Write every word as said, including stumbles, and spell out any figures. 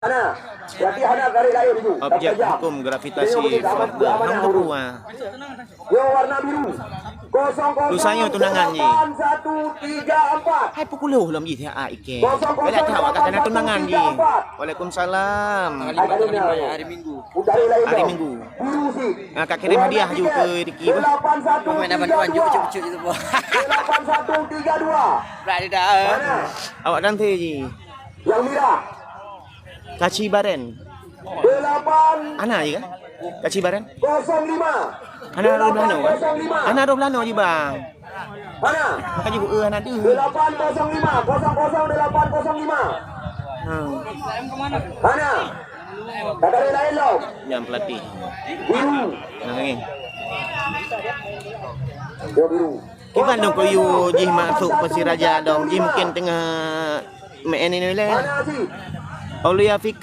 Hana. Berarti hana garis lain itu. Objek hukum gravitasi Ford Bell. Hang teupeu, ah. Yo, warna biru. Kosong kosong. Lusa nyoe tunangan jih. Delapan satu tiga empat. Hai pukul lom jih, ah, ikei. Kosong kosong. Boleh tak awak kata tunangan jih. Waalaikumsalam. Hari Minggu. Garis lain. Hari Minggu. Biru sih. Ah, ka kirim hadiah ju keu Ricky, boh. Delapan satu tiga dua. Delapan satu tiga dua. Mana? Awak dan jih. Yang merah. Kaci Baren. Delapan. Ana je kan? Kaci Baren. Kosong lima. Ana dua belas no. Kosong lima. Ana dua belas no je, bang. Mana? Maka je eh, ana deh. Delapan kosong lima, kosong kosong delapan kosong lima. Ha. Mana? Ada lain lom. Yang pelatih. Biru. Nah, ni. Yo, biru. Kiban dong keu yue jih masuk Persiraja dong. Jih mungkin tengah main ini leh. Mana sih? Aulia Fikri.